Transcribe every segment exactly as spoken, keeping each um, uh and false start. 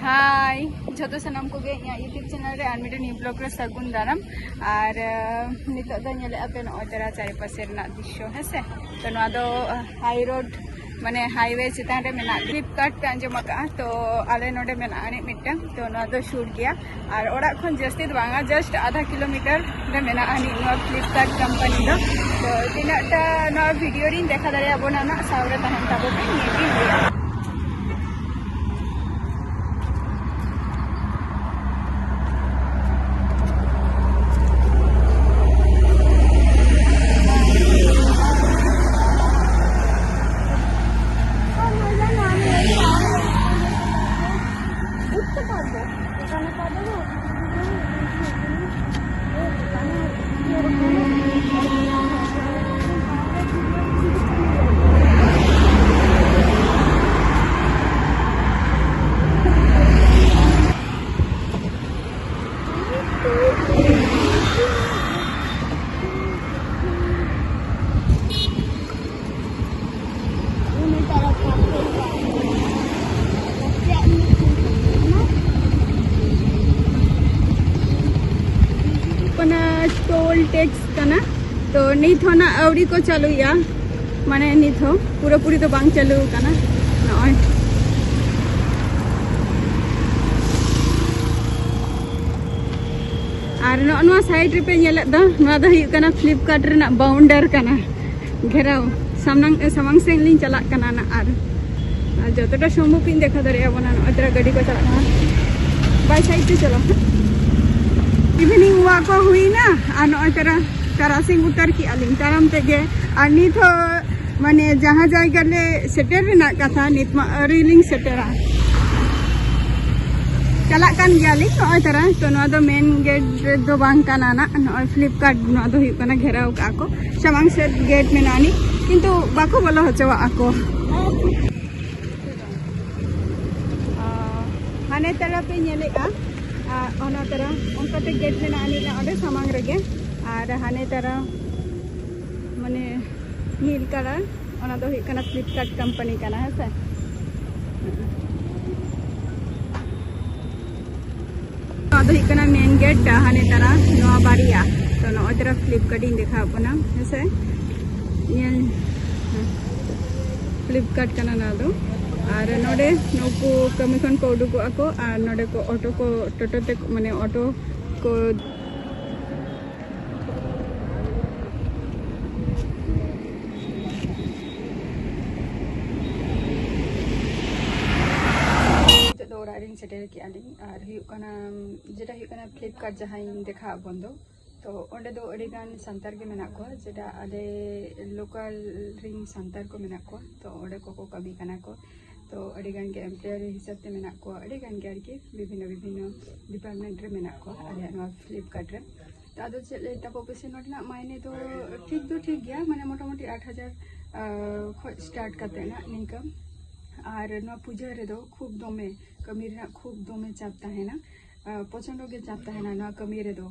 ᱦᱟᱭ, ᱡᱷᱚᱛᱚ ᱥᱟᱱᱟᱢ ᱠᱚᱜᱮ ᱤᱧᱟᱹᱜ YouTube ᱪᱮᱱᱮᱞ ᱨᱮ ᱟᱨ ᱢᱤᱫᱴᱮᱱ ᱱᱤᱭᱩ ᱵᱞᱚᱜ ᱨᱮ ᱥᱟᱹᱜᱩᱱ ᱫᱟᱨᱟᱢ᱾ ᱟᱨ ᱱᱤᱛᱚᱜ ᱫᱚ ᱧᱮᱞᱮᱫᱼᱟ ᱯᱮ ᱱᱚᱜᱼᱚᱭ ᱛᱟᱨᱟ ᱪᱟᱨᱮᱯᱟᱥᱮ ᱨᱮᱱᱟᱜ ᱫᱨᱤᱥᱥᱚ, ᱦᱮᱸ ᱥᱮ᱾ ᱛᱚ ᱱᱚᱣᱟ ᱫᱚ ᱦᱟᱭ ᱨᱳᱰ, ᱢᱟᱱᱮ ᱦᱟᱭᱣᱮ ᱪᱮᱛᱟᱱ ᱨᱮ ᱢᱮᱱᱟᱜ, ᱯᱷᱞᱤᱯᱠᱟᱨᱴ ᱯᱮ ᱟᱸᱡᱚᱢ ᱟᱠᱟᱫᱼᱟ? ᱛᱚ ᱟᱞᱮ ᱱᱚᱰᱮ ᱢᱮᱱᱟᱜ ᱟᱹᱱᱤᱡ ᱢᱤᱫᱴᱟᱝ, ᱛᱚ ᱱᱚᱣᱟ ᱫᱚ ᱥᱩᱨ ᱜᱮᱭᱟ᱾ ᱟᱨ ᱚᱲᱟᱜ ᱠᱷᱚᱱ ᱡᱟᱹᱥᱛᱤ ᱫᱚ ᱵᱟᱝᱟ, ᱡᱟᱥᱴ ᱟᱫᱷᱟ ᱠᱤᱞᱳᱢᱤᱴᱟᱨ ᱨᱮ ᱢᱮᱱᱟᱜᱼᱟ ᱱᱤᱭᱟᱹ ᱱᱚᱣᱟ ᱯᱷᱞᱤᱯᱠᱟᱨᱴ ᱠᱳᱢᱯᱟᱱᱤ ᱫᱚ᱾ ᱛᱚ ᱛᱤᱱᱟᱹᱜ ᱴᱟ ᱱᱚᱣᱟ ᱵᱷᱤᱰᱤᱭᱳ ᱨᱤᱧ ᱫᱮᱠᱷᱟ ᱫᱟᱲᱮᱭᱟᱵᱚᱱᱟ ᱱᱟᱜ, ᱥᱟᱶ ᱨᱮ ᱛᱟᱦᱮᱱ ᱛᱟᱵᱚᱱ ᱯᱮ, ᱱᱤᱭᱟᱹ ᱜᱤᱧ ᱞᱟᱹᱭᱟ᱾ ᱠᱟᱱᱟ, ᱴᱳᱞ ᱴᱮᱠᱥ ᱠᱟᱱᱟ᱾ ᱛᱚ ᱱᱤᱛ ᱦᱚᱸ ᱱᱟᱜ ᱟᱹᱣᱨᱤ ᱠᱚ ᱪᱟᱹᱞᱩᱭᱟ, ᱢᱟᱱᱮ ᱱᱤᱛ ᱦᱚᱸ ᱯᱩᱨᱟᱹᱯᱩᱨᱤ ᱫᱚ ᱵᱟᱝ ᱪᱟᱹᱞᱩ ᱟᱠᱟᱱᱟ᱾ ᱱᱚᱜᱼᱚᱭ ᱟᱨ ᱱᱚᱜᱼᱚ ᱱᱚᱣᱟ ᱥᱟᱭᱤᱰ ᱨᱮᱯᱮ ᱧᱮᱞᱮᱫ ᱫᱚ, ᱱᱚᱣᱟ ᱫᱚ ᱦᱩᱭᱩᱜ ᱠᱟᱱᱟ ᱯᱷᱞᱤᱯᱠᱟᱨᱴ ᱨᱮᱱᱟᱜ ᱵᱟᱣᱩᱱᱰᱟᱨ ᱠᱟᱱᱟ, ᱜᱷᱮᱨᱟᱣ, ᱥᱟᱢᱟᱝ, ᱥᱟᱢᱟᱝ ᱥᱮᱫ ᱞᱤᱧ ᱪᱟᱞᱟᱜ ᱠᱟᱱᱟ ᱱᱟᱜ᱾ ᱟᱨ, ᱟᱨ ᱡᱚᱛᱚᱴᱟ ᱥᱚᱢᱵᱷᱚᱵ ᱤᱧ ᱫᱮᱠᱷᱟᱣ ᱫᱟᱲᱮᱭᱟᱵᱚᱱᱟ, ᱱᱚᱜᱼᱚᱭ ᱛᱚᱨᱟ ᱜᱟᱹᱰᱤ ᱠᱚ ᱪᱟᱞᱟᱜ ᱠᱟᱱᱟ, ᱵᱟᱭ ᱥᱟᱭᱤᱰ ᱛᱮ ᱪᱟᱞᱟᱜ ᱠᱟᱱᱟ᱾ ᱤᱵᱷᱤᱱᱤᱝ ᱣᱟᱠ ᱠᱚ ᱦᱩᱭᱱᱟ ᱟᱨ ᱱᱚᱜᱼᱚᱭ ᱛᱚᱨᱟ ᱛᱟᱨᱟᱥᱤᱧ ᱩᱛᱟᱹᱨ ᱠᱮᱜᱼᱟ ᱞᱤᱧ ᱛᱟᱲᱟᱢ ᱛᱮᱜᱮ᱾ ᱟᱨ ᱱᱤᱛ ᱦᱚᱸ ᱢᱟᱱᱮ ᱡᱟᱦᱟᱸ ᱡᱟᱭᱜᱟ ᱞᱮ ᱥᱮᱴᱮᱨ ᱨᱮᱱᱟᱜ ᱠᱟᱛᱷᱟ, ᱱᱤᱛ ᱢᱟ ᱟᱹᱣᱨᱤ ᱞᱤᱧ ᱥᱮᱴᱮᱨᱟ᱾ ᱪᱟᱞᱟᱜ ᱠᱟᱱ ᱜᱮᱭᱟᱞᱤᱧ ᱱᱚᱜᱼᱚᱭ ᱛᱟᱨᱟ᱾ ᱛᱚ ᱱᱚᱣᱟ ᱫᱚ ᱢᱮᱱ ᱜᱮᱴ ᱨᱮᱫᱚ ᱵᱟᱝ ᱠᱟᱱᱟ ᱱᱟᱜ, ᱱᱚᱜᱼᱚᱭ ᱯᱷᱞᱤᱯᱠᱟᱨᱴ ᱱᱚᱣᱟ ᱫᱚ ᱦᱩᱭᱩᱜ ᱠᱟᱱᱟ, ᱜᱷᱮᱨᱟᱣ ᱠᱟᱜᱼᱟ ᱠᱚ, ᱥᱟᱢᱟᱝ ᱥᱮᱫ ᱜᱮᱴ ᱢᱮᱱᱟᱜᱼᱟ ᱟᱹᱱᱤᱡ, ᱠᱤᱱᱛᱩ ᱵᱟᱠᱚ ᱵᱚᱞᱚ ᱦᱚᱪᱚᱣᱟᱜᱼᱟ ᱠᱚ᱾ ᱟᱨ ᱦᱟᱱᱮ ᱛᱟᱨᱟ ᱯᱮ ᱧᱮᱞᱮᱫᱼᱟ, ᱟᱨ ᱚᱱᱟ ᱛᱟᱨᱟ ᱚᱱᱠᱟᱛᱮ ᱜᱮᱴ ᱢᱮᱱᱟᱜᱼᱟ ᱟᱹᱱᱤᱡ ᱚᱸᱰᱮ ᱥᱟᱢᱟᱝ ᱨᱮᱜᱮ᱾ ᱟᱨ ᱦᱟᱱᱮ ᱛᱟᱨᱟ ᱢᱟᱱᱮ ᱱᱤᱞ ᱠᱟᱞᱟᱨ, ᱚᱱᱟ ᱫᱚ ᱦᱩᱭᱩᱜ ᱠᱟᱱᱟ ᱯᱷᱞᱤᱯᱠᱟᱨᱴ ᱠᱳᱢᱯᱟᱱᱤ ᱠᱟᱱᱟ, ᱦᱮᱸ ᱥᱮ᱾ ᱫᱚ ᱦᱩᱭᱩᱜ ᱠᱟᱱᱟ ᱢᱮᱱ ᱜᱮᱴ ᱰᱟᱦᱟᱱᱮ ᱛᱟᱨᱟ ᱱᱚᱣᱟ ᱵᱟᱨᱭᱟ᱾ ᱛᱚ ᱱᱚᱜᱼᱚᱭ ᱛᱟᱨᱟ ᱯᱷᱞᱤᱯᱠᱟᱨᱴ ᱤᱧ ᱫᱮᱠᱷᱟᱣ ᱟᱵᱚᱱᱟ, ᱦᱮᱸᱥᱮ? ᱧᱮᱞ, ᱯᱷᱞᱤᱯᱠᱟᱨᱴ ᱠᱟᱱᱟ ᱱᱚᱣᱟ ᱫᱚ᱾ ᱟᱨ ᱱᱚᱰᱮ ᱱᱩᱠᱩ ᱠᱟᱹᱢᱤ ᱠᱷᱚᱱ ᱠᱚ ᱩᱰᱩᱠᱚᱜᱼᱟ ᱠᱚ, ᱟᱨ ᱱᱚᱰᱮ ᱠᱚ ᱚᱴᱳ ᱠᱚ, ᱴᱳᱴᱳ ᱛᱮ, ᱢᱟᱱᱮ ᱚᱴᱳ ᱠᱚ ᱱᱤᱛᱚᱜ ᱫᱚ ᱚᱲᱟᱜ ᱨᱤᱧ ᱥᱮᱴᱮᱨ ᱠᱮᱜᱼᱟ ᱞᱤᱧ᱾ ᱟᱨ ᱦᱩᱭᱩᱜ ᱠᱟᱱᱟ, ᱡᱮᱴᱟ ᱦᱩᱭᱩᱜ ᱠᱟᱱᱟ ᱯᱷᱞᱤᱯᱠᱟᱨᱴ ᱡᱟᱦᱟᱸᱧ ᱫᱮᱠᱷᱟᱣᱟᱫ ᱵᱚᱱ ᱫᱚ, ᱛᱚ ᱚᱸᱰᱮ ᱫᱚ ᱟᱹᱰᱤ ᱜᱟᱱ ᱥᱟᱱᱛᱟᱲ ᱜᱮ ᱢᱮᱱᱟᱜ ᱠᱚᱣᱟ, ᱡᱮᱴᱟ ᱟᱞᱮ ᱞᱳᱠᱟᱞ ᱨᱤᱱ ᱥᱟᱱᱛᱟᱲ ᱠᱚ ᱢᱮᱱᱟᱜ ᱠᱚᱣᱟ᱾ ᱛᱚ ᱚᱸᱰᱮ ᱠᱚᱠᱚ ᱠᱟᱹᱢᱤ ᱠᱟᱱᱟ ᱠᱚ᱾ ᱛᱚ ᱟᱹᱰᱤ ᱜᱟᱱ ᱜᱮ ᱮᱢᱯᱞᱚᱭᱟᱨ ᱦᱤᱥᱟᱹᱵ ᱛᱮ ᱢᱮᱱᱟᱜ ᱠᱚᱣᱟ, ᱟᱹᱰᱤ ᱜᱟᱱ ᱜᱮ ᱟᱨᱠᱤ ᱵᱤᱵᱷᱤᱱᱱᱚ ᱵᱤᱵᱷᱤᱱᱱᱚ ᱰᱤᱯᱟᱨᱴᱢᱮᱱᱴ ᱨᱮ ᱢᱮᱱᱟᱜ ᱠᱚᱣᱟ ᱟᱞᱮᱭᱟᱜ ᱱᱚᱣᱟ ᱯᱷᱞᱤᱯᱠᱟᱨᱴ ᱨᱮ᱾ ᱛᱚ ᱟᱫᱚ ᱪᱮᱫ ᱞᱟᱹᱭ ᱛᱟᱵᱚ ᱯᱮᱥᱮ, ᱱᱚᱰᱮᱱᱟᱜ ᱢᱟᱭᱱᱮ ᱫᱚ ᱴᱷᱤᱠ ᱫᱚ ᱴᱷᱤᱠ ᱜᱮᱭᱟ, ᱢᱟᱱᱮ ᱢᱚᱴᱟᱢᱩᱴᱤ ᱟᱴ ᱦᱟᱡᱟᱨ ᱠᱷᱚᱡ ᱥᱴᱟᱨᱴ ᱠᱟᱛᱮ ᱱᱟᱜ ᱱᱤᱝᱠᱟᱹ᱾ ᱟᱨ ᱱᱚᱣᱟ ᱯᱩᱡᱟᱹ ᱨᱮᱫᱚ ᱠᱷᱩᱵ ᱫᱚᱢᱮ ᱠᱟᱹᱢᱤ ᱨᱮᱱᱟᱜ ᱠᱷᱩᱵ ᱫᱚᱢᱮ ᱪᱟᱯ ᱛᱟᱦᱮᱱᱟ, ᱯᱨᱚᱪᱚᱱᱰᱚ ᱜᱮ ᱪᱟᱯ ᱛᱟᱦᱮᱱᱟ ᱱᱚᱣᱟ ᱠᱟᱹᱢᱤ ᱨᱮᱫᱚ᱾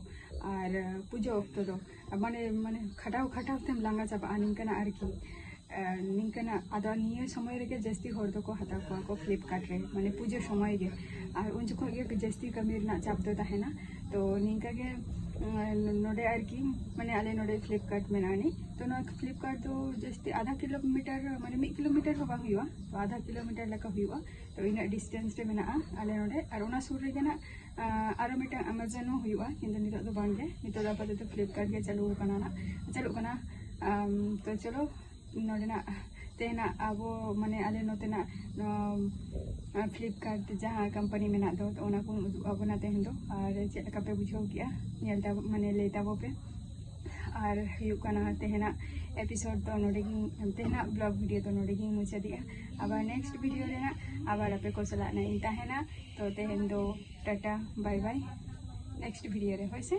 ᱟᱨ ᱯᱩᱡᱟᱹ ᱚᱠᱛᱚ ᱫᱚ ᱢᱟᱱᱮ, ᱢᱟᱱᱮ ᱠᱷᱟᱴᱟᱣ ᱠᱷᱟᱴᱟᱣ ᱛᱮᱢ ᱞᱟᱸᱜᱟ ᱪᱟᱵᱟᱜᱼᱟ, ᱱᱤᱝᱠᱟᱹᱱᱟᱜ ᱟᱨᱠᱤ᱾ ᱟᱨ ᱱᱤᱝᱠᱟᱹᱱᱟᱜ, ᱟᱫᱚ ᱱᱤᱭᱟᱹ ᱥᱚᱢᱚᱭ ᱨᱮᱜᱮ ᱡᱟᱹᱥᱛᱤ ᱦᱚᱲ ᱫᱚᱠᱚ ᱦᱟᱛᱟᱣ ᱠᱚᱣᱟ ᱠᱚ ᱯᱷᱞᱤᱯᱠᱟᱨᱴ ᱨᱮ, ᱢᱟᱱᱮ ᱯᱩᱡᱟᱹ ᱥᱚᱢᱚᱭ ᱜᱮ᱾ ᱟᱨ ᱩᱱ ᱡᱚᱠᱷᱚᱱ ᱜᱮ ᱡᱟᱹᱥᱛᱤ ᱠᱟᱹᱢᱤ ᱨᱮᱱᱟᱜ ᱪᱟᱯ ᱫᱚ ᱛᱟᱦᱮᱱᱟ᱾ ᱛᱚ ᱱᱤᱝᱠᱟᱹ ᱜᱮ, ᱩᱸ, ᱱᱚᱰᱮ ᱟᱨᱠᱤ, ᱢᱟᱱᱮ ᱟᱞᱮ ᱱᱚᱰᱮ ᱯᱷᱞᱤᱯᱠᱟᱨᱴ ᱢᱮᱱᱟᱜᱼᱟ ᱟᱹᱱᱤᱡ᱾ ᱛᱚ ᱱᱚᱣᱟ ᱯᱷᱞᱤᱯᱠᱟᱨᱴ ᱫᱚ ᱡᱟᱹᱥᱛᱤ ᱟᱫᱷᱟ ᱠᱤᱞᱳᱢᱤᱴᱟᱨ, ᱢᱟᱱᱮ ᱢᱤᱫ ᱠᱤᱞᱳᱢᱤᱴᱟᱨ ᱦᱚᱸ ᱵᱟᱝ ᱦᱩᱭᱩᱜᱼᱟ, ᱛᱚ ᱟᱫᱷᱟ ᱠᱤᱞᱳᱢᱤᱴᱟᱨ ᱞᱮᱠᱟ ᱦᱩᱭᱩᱜᱼᱟ᱾ ᱛᱚ ᱤᱱᱟᱹᱜ ᱰᱤᱥᱴᱮᱱᱥ ᱨᱮ ᱢᱮᱱᱟᱜᱼᱟ ᱟᱞᱮ ᱱᱚᱰᱮ᱾ ᱟᱨ ᱚᱱᱟ ᱥᱩᱨ ᱨᱮᱜᱮ ᱱᱟᱜ, ᱟᱸ, ᱟᱨᱚ ᱢᱤᱫᱴᱟᱝ ᱟᱢᱟᱡᱚᱱ ᱦᱚᱸ ᱦᱩᱭᱩᱜᱼᱟ, ᱠᱤᱱᱛᱩ ᱱᱤᱛᱚᱜ ᱫᱚ ᱵᱟᱝ ᱜᱮ, ᱱᱤᱛᱚᱜ ᱫᱚ ᱟᱯᱟᱛᱚᱛᱚ ᱯᱷᱞᱤᱯᱠᱟᱨᱴ ᱜᱮ ᱪᱟᱹᱞᱩ ᱟᱠᱟᱱᱟ ᱱᱟᱜ, ᱪᱟᱹᱞᱩᱜ ᱠᱟᱱᱟ᱾ ᱟᱢ, ᱛᱚ ᱪᱚᱞᱚ, ᱱᱚᱰᱮᱱᱟᱜ ᱛᱮᱦᱮᱧᱟᱜ ᱟᱵᱚ, ᱢᱟᱱᱮ ᱟᱞᱮ ᱱᱚᱛᱮᱱᱟᱜ ᱱᱚᱣᱟ, ᱟᱸ, ᱯᱷᱞᱤᱯᱠᱟᱨᱴ ᱡᱟᱦᱟᱸ ᱠᱳᱢᱯᱟᱱᱤ ᱢᱮᱱᱟᱜ ᱫᱚ, ᱛᱚ ᱚᱱᱟ ᱠᱚᱧ ᱩᱫᱩᱜ ᱟᱵᱚᱱᱟ ᱛᱮᱦᱮᱧ ᱫᱚ᱾ ᱟᱨ ᱪᱮᱫ ᱞᱮᱠᱟ ᱯᱮ ᱵᱩᱡᱷᱟᱹᱣ ᱠᱮᱜᱼᱟ, ᱧᱮᱞ ᱛᱟᱵᱚ, ᱢᱟᱱᱮ ᱞᱟᱹᱭ ᱛᱟᱵᱚ ᱯᱮ᱾ ᱟᱨ ᱦᱩᱭᱩᱜ ᱠᱟᱱᱟ ᱛᱮᱦᱮᱧᱟᱜ ᱮᱯᱤᱥᱳᱰ ᱫᱚ ᱱᱚᱰᱮ ᱜᱤᱧ, ᱛᱮᱦᱮᱧᱟᱜ ᱵᱞᱚᱜ ᱵᱷᱤᱰᱤᱭᱳ ᱫᱚ ᱱᱚᱰᱮ ᱜᱤᱧ ᱢᱩᱪᱟᱹᱫᱮᱜᱼᱟ᱾ ᱟᱵᱟᱨ ᱱᱮᱠᱥᱴ ᱵᱷᱤᱰᱤᱭᱳ ᱨᱮ ᱱᱟᱜ ᱟᱵᱟᱨ ᱟᱯᱮ ᱠᱚ ᱥᱟᱞᱟᱜ ᱱᱟᱜ ᱤᱧ ᱛᱟᱦᱮᱱᱟ᱾ ᱛᱚ ᱛᱮᱦᱮᱧ ᱫᱚ ᱴᱟᱴᱟ, ᱵᱟᱭ ᱵᱟᱭ, ᱱᱮᱠᱥᱴ ᱵᱷᱤᱰᱤᱭᱳ ᱨᱮ, ᱦᱳᱭ ᱥᱮ?